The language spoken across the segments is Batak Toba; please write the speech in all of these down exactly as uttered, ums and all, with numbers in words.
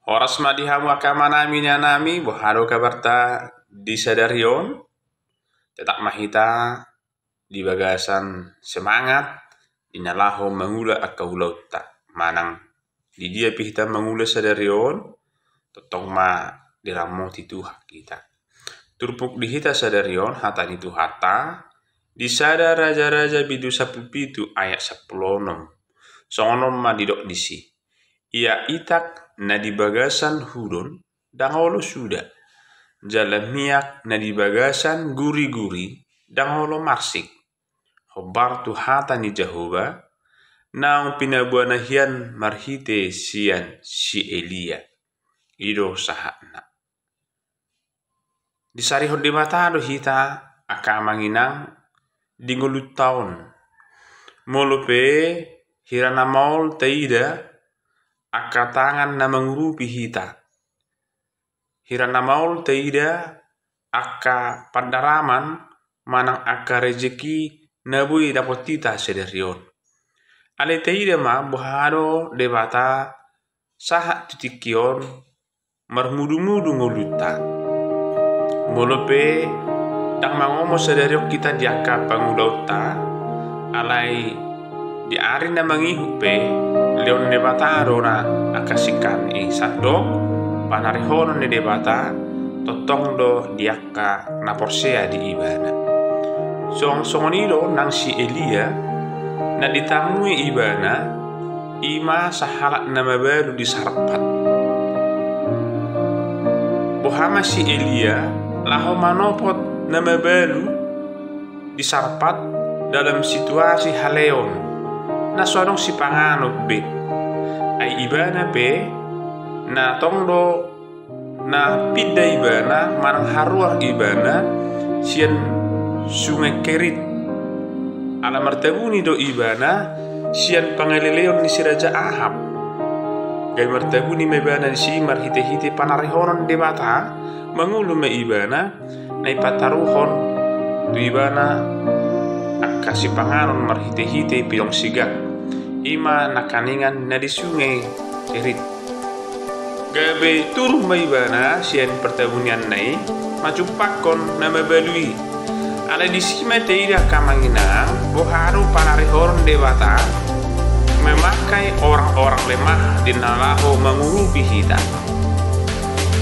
Horas ma di hamu angka amanami, inanami, boha do kabarta di sadari on? Tetap ma hita di bagasan semangat, di na laho mangula angka ulaonta. Manang di dia pe hita mangula sadari on, tongtong ma diramoti Tuhan hita. Turpuk di hita sadari on, hata ni Tuhanta, di sada Raja-raja bindu sampulu pitu ayat sampulu onom. Songon on ma didok disi: Ia itak na di bagasan hudon, ndang olo suda. Jala miak na di bagasan guri-guri, ndang olo marsik. Hombar tu hata ni Jahowa, naung pinaboana hian marhite sian si Elia. I do sahatna. Disarihon Debata do hita, angka amang inang, di ngolunta on. Molo pe hira na maol taida angka tangan na mangurupi hita, hira na maol taida angka pandaraman manang angka rejeki na boi dapot hita sadari on. Alai taida ma boha do Debata sahat tu tingki on marmudu-mudu ngolunta. Molo pe ndang mangomo sadari on hita di angka pangulaonta, alai di ari na mangihut pe, lehon Debata do na angka singkatna i. Sandok panarihonon ni Debata tongtong do di angka na porsea di Ibana. Songon-songon i do nang si Elia, na ditamui Ibana, i ma sahalak na mabalu di Sarpat. Boha ma si Elia laho manopot na mabalu di Sarpat dalam situasi haleon, na so adong sipanganon be. Ai ibana pe na tong do na pinda ibana manang haruar ibana sian Sungai Kerit. Ala martabuni do ibana sian pangaleleon ni si Raja Ahab. Gabe martabuni ma ibana disi marhite-hite panarihonon Debata, mangolu ma ibana, na ipataruhon tu ibana angka sipanganon marhite-hite pidong sigak, i ma nangkiningan na di Sungai Kerit. Gabe turun ma ibana sian partabunianna i, manjumpangkon na mabalu i. Alai disi ma taida angka amang inang, boha do panarihonon Debata memakai orang-orang lemah di na laho mangurupi hita.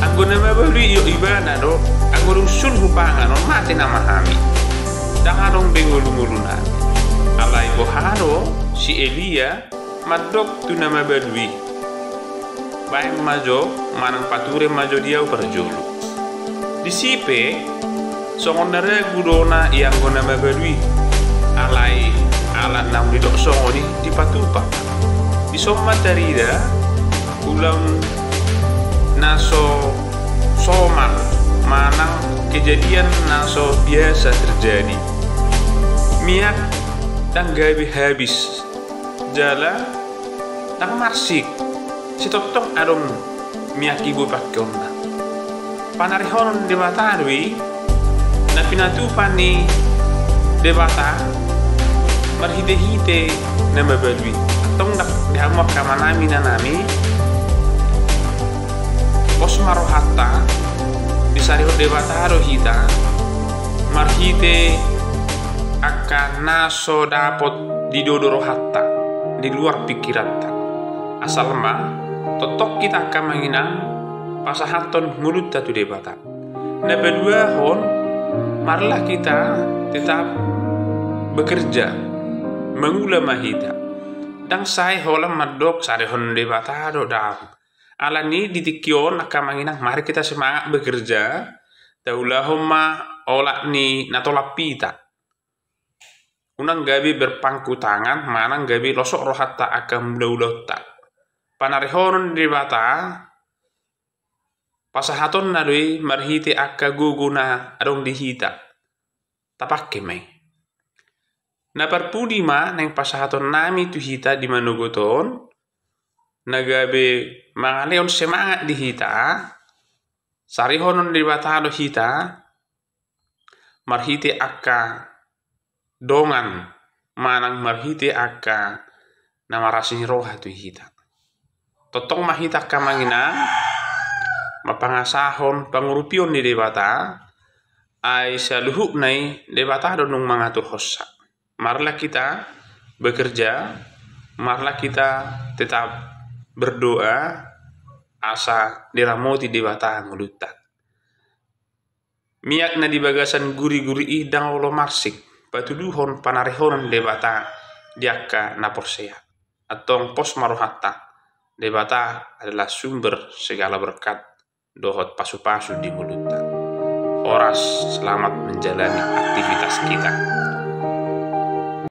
Anggo na mabalu i, iok ibana do, anggo dung sun hupanganon, mate nama hami. Ndang adong be ngolu-ngolunami. Alai boha do si Elia mandok tu na mabalu i: Baen ma jo, manang pature ma jo di ahu parjolo. Disi pe songon na ragu do na ianggo na mabalu i. Alai ala naung didok songon i, dipatupa. Dison ma tarida ulaon na so somal manang kejadian na so biasa terjadi. Miak ndang gabe habis, jala ndang marsik, sai tongtong adong miak i boi pakeonna. Panarihonon Debata do i na pinatupa ni Debata marhite-hite na mabalu i. Antong ndang di hamu angka amanami, inanami, pos ma rohanta, disarihon Debata do hita marhite angka na so dapot didodo rohanta, di luar pikiranta. Asal ma tongtong hita angka amang inang pasahathon ngolunta tu Debata. Na paduahon, marilah hita tetap bekerja, mangula ma hita. Ndang sae holan mandok sarihon Debata do daong. Alani di tingki on angka amang inang, mari hita semangat bekerja, taulahon ma olat ni na tolap hita. Unang gabe berpangku tangan manang gabe losok rohanta angka mula-ulaonta. Panarihonon Debata pasahatonna do i marhite angka gogo na adong di hita. Tapake ma i. Na parpudi ma naeng pasahatonnami tu hita di manogot on, na gabe mangalehon semangat di hita, sarihonon Debata do hita marhite angka dongan manang marhite angka na marasi ni roha tu hita. Tongtong ma hita angka amang inang mampangasahon pangurupion ni Debata, ai saluhutna i Debata do nunga mangaturhonsa. Marilah kita bekerja, marilah kita tetap berdoa, asa diramoti Debata ngolunta. Miak na di bagasan guriguri i ndang olo marsik patuduhon panarihonon Debata di angka na porsea. Antong pos ma rohanta, Debata adalah sumber segala berkat dohot pasupasu di ngolunta. Horas, selamat menjalani aktivitas kita.